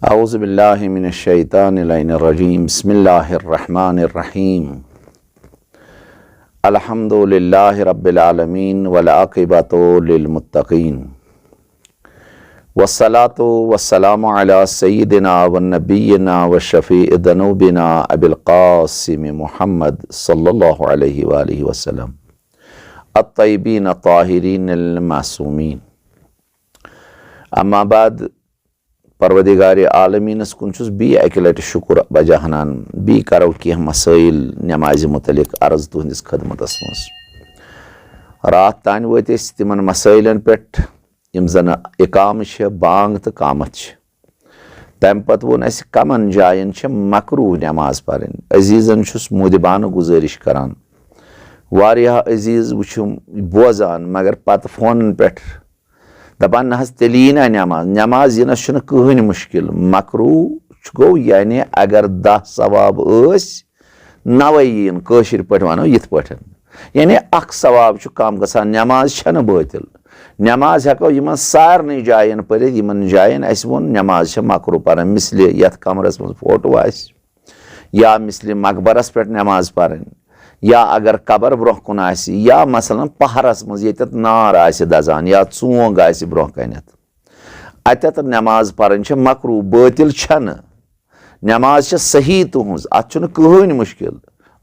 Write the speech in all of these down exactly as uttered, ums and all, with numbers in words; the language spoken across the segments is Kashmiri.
أعوذ بالله من الشيطان اللعين الرجيم. بسم الله الرحمن الرحيم. الحمد لله رب العالمين والعاقبة للمتقين. والصلاة والسلام على سيدنا ونبينا وشفيع ذنوبنا أبي القاسم محمد صلى الله عليه وآله وسلم الطيبين الطاهرين المعصومين. أما بعد، پروردگار عالمینس کُن چھُس بیٚیہِ اکہِ لٹہِ شُکر بجا ہنان۔ بیٚیہِ کرو کینٛہہ مسائل نمازِ متعلق عرض تُہنٛدِس خدمتس منٛز۔ راتھ تانۍ وٲتۍ أسۍ تِمن مسائلن پٮ۪ٹھ، یِم زن اقامہٕ چھِ، بانگ تہٕ قامت چھِ۔ تمہِ پتہٕ ووٚن اسہِ، کمن جاین چھِ مکروہ نماز پرٕنۍ۔ عزیزن چھُس مودبانہٕ گزٲرش کران، واریاہ عزیز وٕچھِم بوزان، مگر پتہٕ فونن پٮ۪ٹھ دپان، نہ حظ، تیٚلہِ یی نہ نماز۔ نماز یِنس چھُنہٕ کٕہٕنۍ مُشکِل۔ مکروہ چھُ گوٚو، یعنی اگر دَہ ثواب ٲسۍ، نَوَے یِیِن، کٲشِر پٲٹھۍ وَنو یِتھ پٲٹھۍ۔ یعنی اکھ ثواب چھُ کم گژھان، نماز چھَنہٕ بٲطِل۔ نماز ہٮ۪کو یِمن سارنٕے جاین پٔرِتھ، یِمن جاین اَسہِ ووٚن نماز چھےٚ مکروہ پرٕنۍ، مثلہِ یتھ کمرس منٛز فوٹو آسہِ، یا مثلِ مقبرس پٮ۪ٹھ نماز پرٕنۍ، یا اگر قبر برونٛہہ کُن آسہِ، یا مثلاً پہرس منٛز ییٚتٮ۪تھ نار آسہِ دزان یا ژونٛگ آسہِ برونٛہہ کنٮ۪تھ، اتٮ۪تھ نماز پرٕنۍ چھےٚ مکروہ، بٲطِل چھنہٕ۔ نماز چھےٚ صحیح تُہنٛز، اتھ چھُنہٕ کٕہٕنۍ مُشکِل۔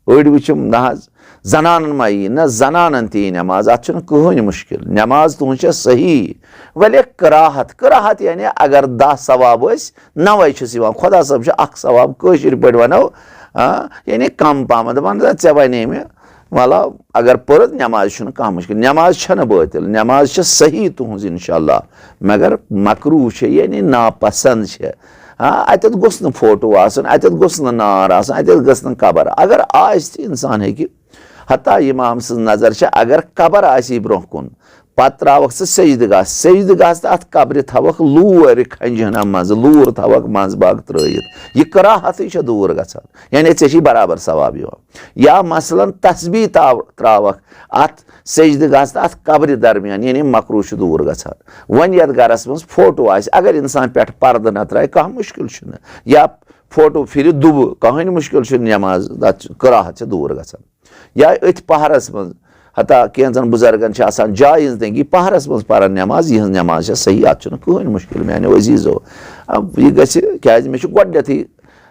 أڑۍ وٕچھِم، نہ حظ، زنانن ما یی؟ نہ، زنانن تہِ یی نماز، اتھ چھُنہٕ کٕہٕنۍ مُشکِل۔ نماز تُہنٛز چھےٚ صحیح، ولی کراہت، کراہت یعنی اگر دَہ ثواب ٲسۍ، نَوَے چھُس یِوان۔ خۄدا صٲب چھُ اکھ ثواب، کٲشِر پٲٹھۍ وَنو، آ، یعنی کم پہمتھ۔ دَپان، "نہ، ژےٚ وَنے مےٚ، مطلب، اگر پٔرٕتھ نماز چھُنہٕ کانٛہہ مُشکِل، نماز چھَنہٕ بٲطِل، نماز چھےٚ صحیح تُہٕنٛز انشاءاللہ، مگر مکروہ چھےٚ، یعنی ناپسنٛد چھےٚ۔" آ، اَتٮ۪تھ گوٚژھ نہٕ فوٹو آسُن، اَتٮ۪تھ گوٚژھ نہٕ نار آسُن، اَتٮ۪تھ گٔژھ نہٕ قبر۔ اگر آسہِ تہِ، انسان ہیٚکہِ، حتیٰ امام سٕنٛز نظر چھےٚ، اگر قبر آسی برونٛہہ کُن، پتہٕ ترٛاوکھ ژٕ سجدٕ گاہ، سجدٕ گاہس تہٕ اتھ قبرِ تھاوکھ لورِ کھنجہِ ہنا منٛزٕ، لوٗر تھاوکھ منٛزباگ ترٲیِتھ۔ یہِ کراہتٕے چھےٚ دوٗر گژھان، یعنی ژےٚ چھے برابر ثواب یِوان۔ یا مثلاً تسبیح تاو-، ترٛاوکھ اتھ سجدٕ گاہس تہٕ اتھ قبرِ درمیان، یعنی مکروہ چھُ دوٗر گژھان۔ وۄنۍ یتھ گرس منٛز فوٹو آسہِ، اگر انسان پٮ۪ٹھ پردٕ نہ ترٛایہِ، کانٛہہ مُشکِل چھُنہٕ۔ یا فوٹو پھِرِ دُبہٕ، کٕہٕنۍ مُشکِل چھُنہٕ، نماز تتھ چھُ، کراہت چھےٚ دوٗر گژھان۔ یا أتھۍ پہرس منٛز، حتیٰ کینٛژن بُزرگن چھِ آسان جایز دٔنگی پہرس منٛز پران نماز، یِہٕنٛز نماز چھےٚ صحیح، اتھ چھُنہٕ کٕہٕنۍ مُشکِل میانیو عزیزو۔ اب یہِ گژھِ، کیازِ مےٚ چھُ گۄڈٕنیتھٕے،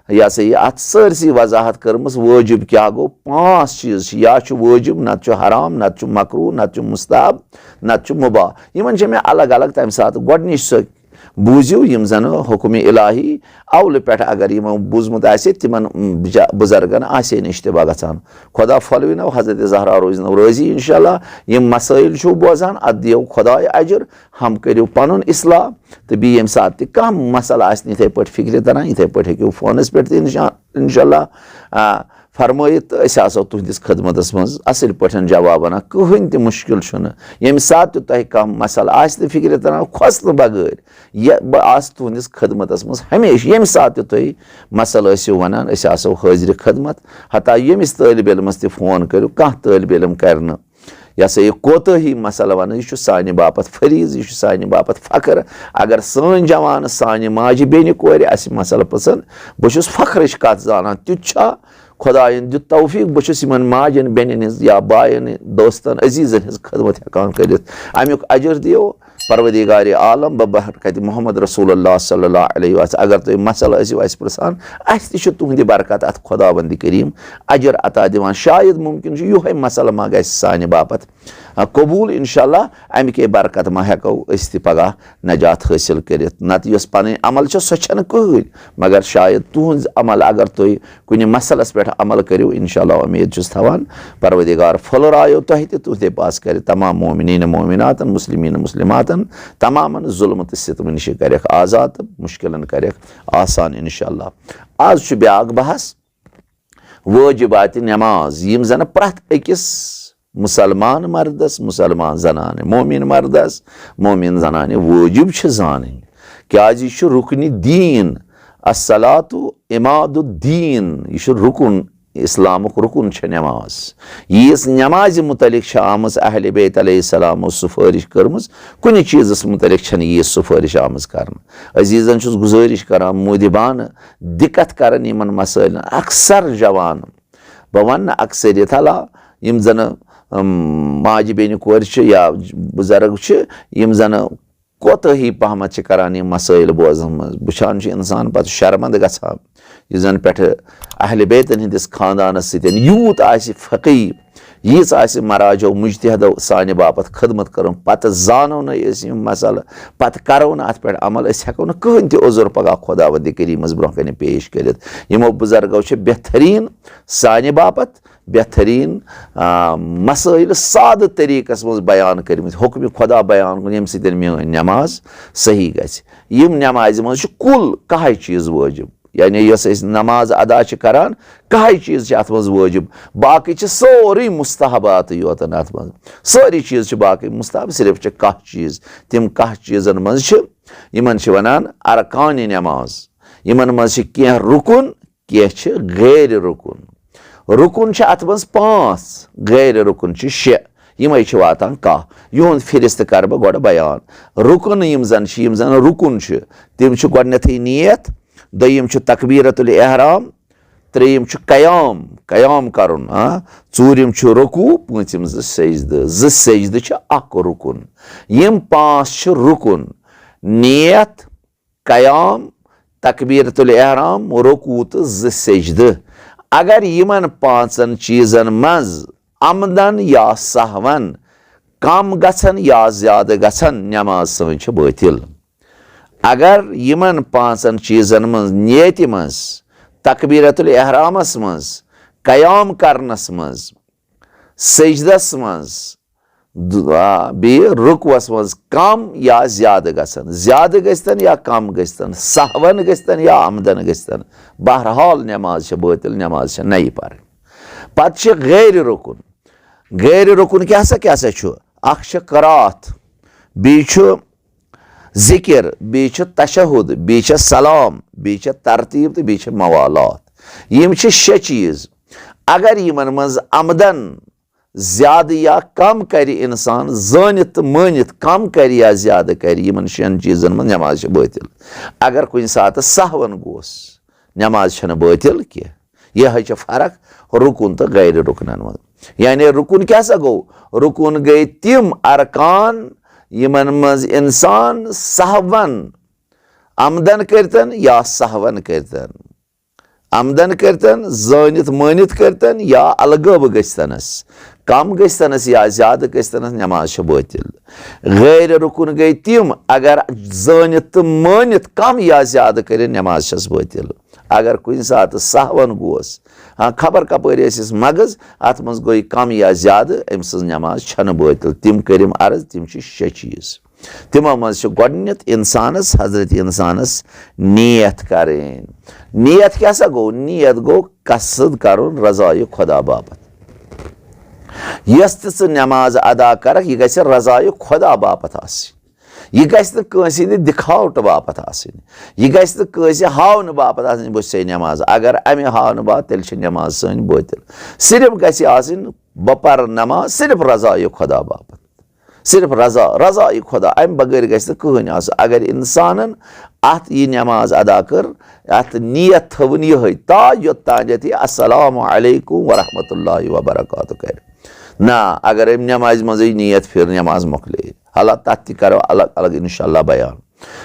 یہِ ہسا یہِ، اتھ سٲرسٕے وضاحت کٔرمٕژ، وٲجب کیٛاہ گوٚو۔ پانٛژھ چیٖز چھِ، یا چھُ وٲجب، نتہٕ چھُ حرام، نتہٕ چھُ مکروہ، نتہٕ چھُ مستحب، نتہٕ چھُ مباح۔ یِمن چھےٚ مےٚ الگ الگ تمہِ ساتہٕ گۄڈٕنِچ سۄ بوٗزِو، یِم زن حُکمِ الٰہی اولہٕ پٮ۪ٹھ اگر یِمو بوٗزمُت آسہِ، تِمن بجا-، بُزرگن آسہِ ہے نہٕ اشتباہ گژھان۔ خۄدا پھۄلوِنو، حضرت زہرا روزنو رٲضی انشاءاللہ۔ یِم مسٲیل چھِو بوزان، اتھ دِیو خۄداے اجر، ہم کٔرِو پنُن اصلاح، تہٕ بیٚیہِ ییٚمہِ ساتہٕ تہِ کانٛہہ مسلہٕ آسہِ نہٕ یِتھے پٲٹھۍ فکرِ تران، یِتھے پٲٹھۍ ہیٚکِو فونس پٮ۪ٹھ تہِ انشاء-، انشاءاللہ، آ، فرمٲیِتھ، تہٕ أسۍ آسو تُہنٛدِس خدمتس منٛز اصٕل پٲٹھۍ جواب ونان۔ کٕہٕنۍ تہِ مُشکِل چھُنہٕ، ییٚمہِ ساتہٕ تہِ تۄہہِ کانٛہہ مسلہٕ آسہِ تہٕ فکرِ تران، کھۄژنہٕ بغٲر، یہِ بہٕ آسہٕ تُہنٛدِس خدمتس منٛز ہمیشہِ، ییٚمہِ ساتہٕ تہِ تُہۍ مسلہٕ ٲسِو ونان، أسۍ آسو حٲضرِ خدمت۔ حتیٰ ییٚمِس طٲلب علمس تہِ فون کٔرِو، کانٛہہ طٲلب علم کرِ نہٕ، یہِ ہسا یہِ کوتٲہی مسلہٕ ونہٕ، یہِ چھُ سانہِ باپتھ فریضہٕ، یہِ چھُ سانہِ باپتھ فخر۔ اگر سٲنۍ جوان، سانہِ ماجہِ بیٚنہِ کورِ آسہِ مسلہٕ پسند، بہٕ چھُس فخرٕچ کتھ زانان، تیُتھ چھا؟ خۄداین دیُت توفیق، بہٕ چھُس یِمن ماجن، بیٚنٮ۪ن ہٕنٛز یا باین، دوستن، عزیزن ہٕنٛز خدمت ہٮ۪کان کٔرِتھ۔ امیُک اجر دِیو پروردگار عالم ببرکت محمد رسول اللہ صلی اللہ علیہ وسلم۔ اگر تُہۍ مسلہٕ ٲسِو اَسہِ پرژھان، اَسہِ تہِ چھُ تُہنٛدِ برکت اَتھ خۄداوندِ کریم اجر عطا دِوان۔ شاید مُمکِن چھُ یِہوٚے مسلہٕ ما گژھِ سانہِ باپتھ قبوٗل، انشاءاللہ۔ اَمہِ کے برکت ما ہٮ۪کو أسۍ تہِ پگاہ نجات حٲصِل کٔرِتھ۔ نتہٕ یۄس پنٕنۍ عمل چھےٚ، سۄ چھنہٕ کٕہٕنۍ، مگر شاید تُہنٛز عمل، اگر تُہۍ کُنہِ مسلس پٮ۪ٹھ عمل کٔرِو، انشاءاللہ اُمید چھُس تھاوان، پروردگار پھۄلرایو تۄہہِ تہِ، تُہنٛدے پاس کرِ تمام مومنین مومناتن، مسلمین مسلماتن، تمامن ظلم تہٕ ستمہٕ نِش کرٮ۪کھ آزاد تہٕ مُشکلن کرٮ۪کھ آسان، انشاءاللہ۔ آز چھُ بیاکھ بحث، وٲجِباتِ نماز، یِم زن پرٛٮ۪تھ أکِس مسلمان مردس، مسلمان زنانہِ، مومن مردس، مومن زنانہِ وٲجِب چھِ زانٕنۍ، کیازِ یہِ چھُ رُکنِ دیٖن، الصلاۃ عماد الدین، یہِ چھُ رُکُن اسلامُک رُکُن چھےٚ نٮ۪ماز۔ ییٖژ نٮ۪مازِ مُتعلِق چھےٚ آمٕژ اہلِ بیت علیہ السلامو سُفٲرِش کٔرمٕژ، کُنہِ چیٖزس مُتعلِق چھَنہٕ ییٖژ سُفٲرِش آمٕژ کرنہٕ۔ عزیزن چھُس گُزٲرِش کران، مودِبانہٕ دِقت کرن یِمن مسٲیلن۔ اکثر جوان، بہٕ ونہٕ نہٕ اکثریت، حالانکہ یِم زن، اَم، ماجہِ بیٚنہِ کورِ چھِ یا بُزرگ چھِ، یِم زن کوتٲہی پہمتھ چھِ کران یِم مسٲیل بوزنس منٛز۔ وٕچھان چھُ انسان پتہٕ شرمندٕ گژھان، یُس زن پٮ۪ٹھٕ اہلِ بیتن ہٕنٛدِس خاندانس سۭتۍ یوٗت آسہِ فقیٖر، ییٖژ آسہِ مراجو مجتہدو سانہِ باپتھ خدمت کٔرمٕژ، پتہٕ زانو نہٕ أسۍ یِم مسلہٕ، پتہٕ کرو نہٕ اتھ پٮ۪ٹھ عمل، أسۍ ہٮ۪کو نہٕ کٕہٕنۍ تہِ عذر پگاہ خداوندِ کریٖمس برونٛہہ کنہِ پیش کٔرِتھ۔ یِمو بُزرگو چھِ بہتریٖن سانہِ باپتھ بہتریٖن، آ، مسٲیل سادٕ طریٖقس منٛز بیان کٔرمٕتۍ، حُکمِ خدا بیان کوٚرمُت، ییٚمہِ سۭتۍ میٲنۍ نٮ۪ماز صحیح گژھِ۔ یِم نٮ۪مازِ منٛز چھُ کُل کاہے چیٖز وٲجِب، یعنی یۄس أسۍ نٮ۪ماز ادا چھِ کران، کاہے چیٖز چھِ اتھ منٛز وٲجِب، باقٕے چھِ سورُے مُستحباتٕے یوتن اتھ منٛز۔ سٲری چیٖز چھِ باقٕے مُستحب، صرف چھِ کاہ چیٖز۔ تِم کاہ چیٖزن منٛز چھِ، یِمن چھِ ونان ارکانِ نٮ۪ماز۔ یِمن منٛز چھِ کینٛہہ رُکُن، کینٛہہ چھِ غیر رُکُن۔ رُکُن چھِ اتھ منٛز پانٛژھ، غیر رُکُن چھِ شےٚ، یِمے چھِ واتان کاہ۔ یِہُنٛد فہرست کرٕ بہٕ گۄڈٕ بیان۔ رُکُن یِم زن چھِ، یِم زن رُکُن چھِ، تِم چھِ گۄڈٕنیتھٕے نیت، دوٚیِم چھُ تکبیرۃ الاحرام، ترٛیٚیِم چھُ قیام، قیام کرُن، ہاں، ژوٗرِم چھُ رکوع، پوٗنٛژِم زٕ سجدٕ۔ زٕ سجدٕ چھِ اکھ رُکُن۔ یِم پانٛژھ چھِ رُکُن۔ نیت، قیام، تکبیرۃ الاحرام، رکوع تہٕ زٕ سجدٕ۔ اگر یِمن پانٛژن چیٖزن منٛز عمدن یا سہون کم گژھن یا زیادٕ گژھن، نٮ۪ماز سٲنۍ چھِ بٲطِل۔ اگر یِمن پانٛژن چیٖزن منٛز، نیتہِ منٛز، تکبیرۃ الاحرامس منٛز، قیام کرنس منٛز، سجدس منٛز، دُ-، آ، بیٚیہِ رُکوَس منٛز کم یا زیادٕ گژھن، زیادٕ گٔژھتن یا کم گٔژھتن، سہون گٔژھتن یا عمدن گٔژھتن، بہرحال نٮ۪ماز چھےٚ بٲطِل، نٮ۪ماز چھےٚ نَیہِ پرٕنۍ۔ پتہٕ چھِ غیر رُکُن۔ غیر رُکُن کیٛاہ سا، کیٛاہ سا چھُ؟ اکھ چھِ قرات، بیٚیہِ چھُ ذکر، بیٚیہِ چھُ تشہد، بیٚیہِ چھےٚ سلام، بیٚیہِ چھےٚ ترتیب تہٕ بیٚیہِ چھےٚ موالات۔ یِم چھِ شےٚ چیٖز۔ اگر یِمن منٛز عمدن زیادٕ یا کم کرِ انسان، زٲنِتھ تہٕ مٲنِتھ کم کرِ یا زیادٕ کرِ، یِمن شٮ۪ن چیٖزن منٛز نٮ۪ماز چھِ بٲطِل۔ اگر کُنہِ ساتہٕ سہون گوس، نٮ۪ماز چھنہٕ بٲطِل کینٛہہ۔ یِہے چھِ فرق رُکُن تہٕ غیر رُکنن منٛز۔ یعنی رُکُن کیٛاہ سا گوٚو؟ رُکُن گٔے تِم ارکان، یِمن منٛز انسان سہون، عمدن کٔرتن یا سہون کٔرتن، عمدن کٔرتن، زٲنِتھ مٲنِتھ کٔرتن یا الغٲبہٕ گٔژھتنس، کم گٔژھتنس یا زیادٕ گٔژھتنس، نٮ۪ماز چھےٚ بٲطِل۔ غیر رُکُن گٔے تِم، اگر زٲنِتھ تہٕ مٲنِتھ کم یا زیادٕ کٔرِتھ، نٮ۪ماز چھس بٲطِل۔ اگر کُنہِ ساتہٕ سہون گوس، ہاں، خبر کپٲرۍ ٲسِس مغز، اتھ منٛز گوٚو کم یا زیادٕ، أمۍ سٕنٛز نٮ۪ماز چھنہٕ بٲطِل۔ تِم کٔرِم عرض، تِم چھِ شےٚ چیٖز۔ تِمو منٛز چھِ گۄڈٕنیتھ انسانس، حضرت انسانس نیت کرٕنۍ۔ نیت کیٛاہ سا گوٚو؟ نیت گوٚو قصد کرُن رضایہِ خدا باپتھ۔ یۄس تہِ ژٕ نٮ۪ماز ادا کرکھ، یہِ گژھِ رضایہِ خدا باپتھ آسٕنۍ۔ یہِ گژھِ نہٕ کٲنٛسہِ ہٕنٛدِ دِکھاوٹہٕ باپتھ آسٕنۍ۔ یہِ گژھِ نہٕ کٲنٛسہِ ہاونہٕ باپتھ آسٕنۍ، بہٕ چھُسے نٮ۪ماز۔ اگر امہِ ہاونہٕ باپتھ، تیٚلہِ چھِ نٮ۪ماز سٲنۍ بٲطِل۔ صرف گژھِ آسٕنۍ، بہٕ پرٕ نٮ۪ماز صرف رضایہِ خدا باپتھ۔ صرف رضا، رضایہِ خدا، امہِ بغٲر گژھِ نہٕ کٕہٕنۍ آسُن۔ اگر انسانن اتھ یہِ نٮ۪ماز ادا کٔر، اتھ نیت تھٲوٕن یِہے، تا یوٚت تانٮ۪تھ یہِ السلام علیکم ورحمۃ اللہ وبرکاتہ کرِ۔ نہ، اگر أمۍ نٮ۪مازِ منٛزٕے نیت پھِر، نٮ۪ماز مۄکلے۔ حالانکہ تتھ تہِ کرو الگ الگ انشاءاللہ بیان۔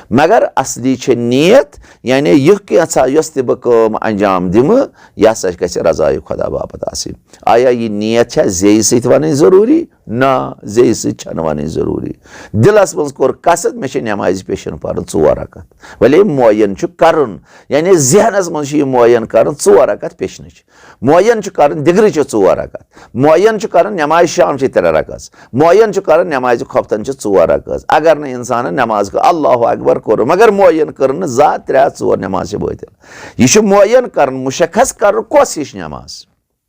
مگر اصلی چھےٚ نیت، یعنی یہِ کینٛژھا یۄس تہِ بہٕ کٲم انجام دِمہٕ، یہِ ہسا گژھِ رضایہِ خدا باپتھ آسٕنۍ۔ آیا یہِ نیت چھا زیٚیہِ سۭتۍ ونٕنۍ ضروٗری؟ نہ، زیٚیہِ سۭتۍ چھنہٕ ونٕنۍ ضروٗری۔ دِلس منٛز کوٚر قصد، مےٚ چھِ نٮ۪مازِ پیشن پرُن ژور رکعت۔ ولی معین چھُ کرُن، یعنی ذہنس منٛز چھُ یہِ معین کرُن، ژور رکعت پیشنٕچ۔ معین چھُ کرُن دِگرٕچہِ ژور رکعت۔ معین چھُ کرُن نٮ۪مازِ شام چہِ ترٛےٚ رکعت۔ معین چھُ کرُن نٮ۪مازِ خۄفتن چہِ ژور رکعت۔ اگر نہٕ انسانن نٮ۪ماز کٔر، اللہ اکبر کوٚر، مگر معین کٔر نہٕ زٕ ہتھ ترٛےٚ ہتھ ژور، نٮ۪ماز چھِ بٲطِل۔ یہِ چھُ معین کرُن، مشخص کرُن، کۄس ہِش نٮ۪ماز۔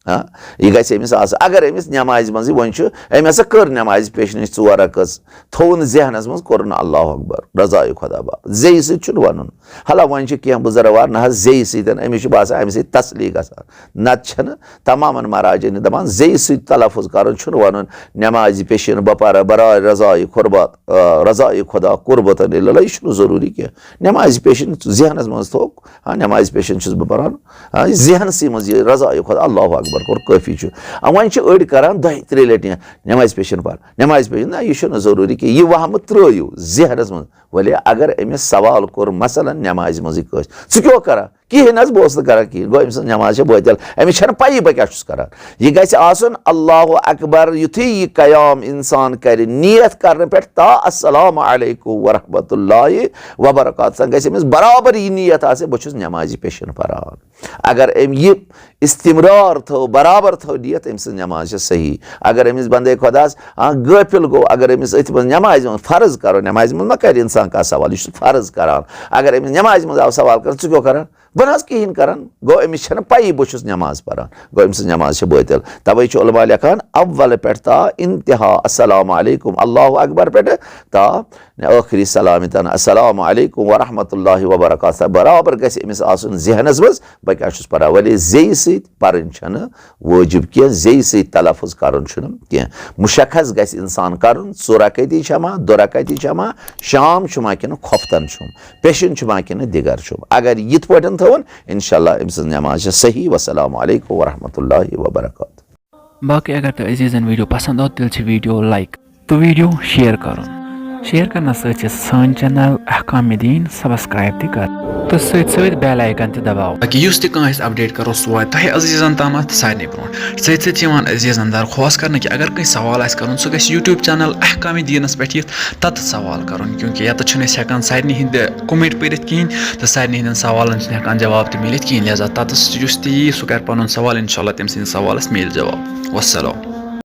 ہاں، یہِ گژھِ أمِس آسُن۔ اگر أمِس نٮ۪مازِ منٛزٕے وۄنۍ چھُ، أمۍ ہسا کٔر نٮ۪مازِ پیشنٕچ ژور رکٲژ، تھوٚو نہٕ ذہنس منٛز، کوٚر نہٕ اللہ اکبر، رضایہِ خۄدا باپتھ، زیٚیہِ سۭتۍ چھُنہٕ وَنُن۔ حالانکہ وۄنۍ چھِ کینٛہہ بُزرگ وَنان، نہ حظ، زیٚیہِ سۭتۍ، أمِس چھِ باسان اَمہِ سۭتۍ تسلی گژھان۔ نتہٕ چھَنہٕ تمامن مراجعن دَپان زیٚیہِ سۭتۍ تلفظ کَرُن چھُنہٕ وَنُن، نٮ۪مازِ پیشن بہٕ پَرٕ برائے رضایہِ قربت، آ، رضایہِ خۄدا قربتن الی اللہ، یہِ چھُنہٕ ضروٗری کینٛہہ۔ نٮ۪مازِ پیشن ذہنس منٛز تھوٚو، ہاں، نٮ۪مازِ پیشن چھُس بہٕ پَران، ہاں، یہِ ذہنسٕے منٛز یہِ رضایہِ خۄدا، اللہ اکبر کوٚر کٲفی چھُ۔ آ، وۄنۍ چھِ أڑۍ کَران دۄیہِ ترٛیٚیہِ لَٹہِ نٮ۪مازِ پیشن پَر، نٮ۪مازِ پیشن، نہ، یہِ چھُنہٕ ضروٗری کینٛہہ، یہِ وہمہٕ ترٛٲیِو ذہنس منٛز۔ ؤلے اگر أمِس سوال کوٚر، مثلاً نٮ۪مازِ منٛزٕے کٲنٛسہِ، "ژٕ کیٛاہ کران؟" "کِہیٖنۍ حظ، بہٕ اوسُس نہٕ کران کِہیٖنۍ"، گوٚو أمۍ سٕنٛز نٮ۪ماز چھےٚ بٲطِل۔ أمِس چھَنہٕ پَیی بہٕ کیٛاہ چھُس کران۔ یہِ گژھِ آسُن اللہ اکبر، یُتھُے یہِ قیام اِنسان کرِ، نیت کرنہٕ پٮ۪ٹھ تا السلام علیکم ورحمۃ اللہ وبرکاتہ گژھِ أمِس برابر یہِ نیت آسٕنۍ، بہٕ چھُس نٮ۪مازِ پیشن پران۔ اگر أمۍ یہِ استمرار تھٲو، برابر تھٲو نیت، أمۍ سٕنٛز نٮ۪ماز چھےٚ صحیح۔ اگر أمِس بندے خۄداس، آ، غٲفِل گوٚو، اگر أمِس أتھۍ منٛز نٮ۪مازِ منٛز فرض کرو، نٮ۪مازِ منٛز ما کرِ اِنسان کانٛہہ سوال، یہِ چھُ فرض کران۔ اگر أمِس نٮ۪مازِ منٛز آو سوال کرنہٕ، "ژٕ کیٛاہ کران؟" "بہٕ نہ حظ کِہیٖنۍ کران"، گوٚو أمِس چھَنہٕ پَیی بہٕ چھُس نٮ۪ماز پران، گوٚو أمۍ سٕنٛز نٮ۪ماز چھےٚ بٲطِل۔ تَوَے چھُ علماء لیکھان، اول پٮ۪ٹھ تا انتہا السلام علیکم، اللہ اکبر پٮ۪ٹھ تا ٲخری سلام تام، السلام علیکم ورحمۃ اللہ وبرکاتہ، برابر گژھِ أمِس آسُن ذہنس منٛز، بہٕ کیٛاہ چھُس پران۔ ؤلے زیٚیہِ سۭتۍ پرٕنۍ چھَنہٕ وٲجِب کینٛہہ، زیٚیہِ سۭتۍ تلفظ کرُن چھُنہٕ کینٛہہ۔ مُشخص گژھِ اِنسان کرُن، ژور رکٲتی چھا ما، دُ رکٲتی چھا ما، شام چھُ ما کِنہٕ خۄفتن چھُم، پیشن چھُ ما کِنہٕ دِگر چھُم۔ اگر یِتھ پٲٹھۍ تھٲوٕن، انشاءاللہ أمۍ سٕنٛز نٮ۪ماز چھےٚ صحیح۔ والسلام علیکم ورحمۃ اللہ وبرکاتہ۔ باقٕے اگر تۄہہِ عزیٖزن ویٖڈیو پسنٛد آو، تیٚلہِ چھِ ویٖڈیو لایک تہٕ ویٖڈیو شیئر کرُن۔ شیئر کرنس سۭتۍ چھِ سٲنۍ چینل احکام دین سبسکرائب تہِ کرٕنۍ تہٕ سۭتۍ سۭتۍ بیل آیکن تہِ دباو، تاکہِ یُس تہِ کانٛہہ أسۍ اپڈیٹ کرو، سُہ واتہِ تۄہہِ عزیٖزن تامتھ سارنٕے برونٛٹھ۔ سۭتۍ سۭتۍ چھِ یِوان عزیٖزن درخواست کرنہٕ کہِ اگر کٲنٛسہِ سوال آسہِ کرُن، سُہ گژھِ YouTube چینل احکام دینس پٮ۪ٹھ یِتھ، تتتھ سوال کرُن، کیونکہِ یتتھ چھِنہٕ أسۍ ہٮ۪کان سارنٕے ہٕنٛدۍ کومنٹ پٔرِتھ کِہیٖنۍ تہٕ سارنٕے ہٕنٛدٮ۪ن سوالن چھِنہٕ ہٮ۪کان جواب تہِ میٖلِتھ کِہیٖنۍ، لہذا تتتھ یُس تہِ یی، سُہ کرِ پنُن سوال، انشاءاللہ تٔمۍ سٕنٛدِس سوالس میلہِ جواب۔ والسلام۔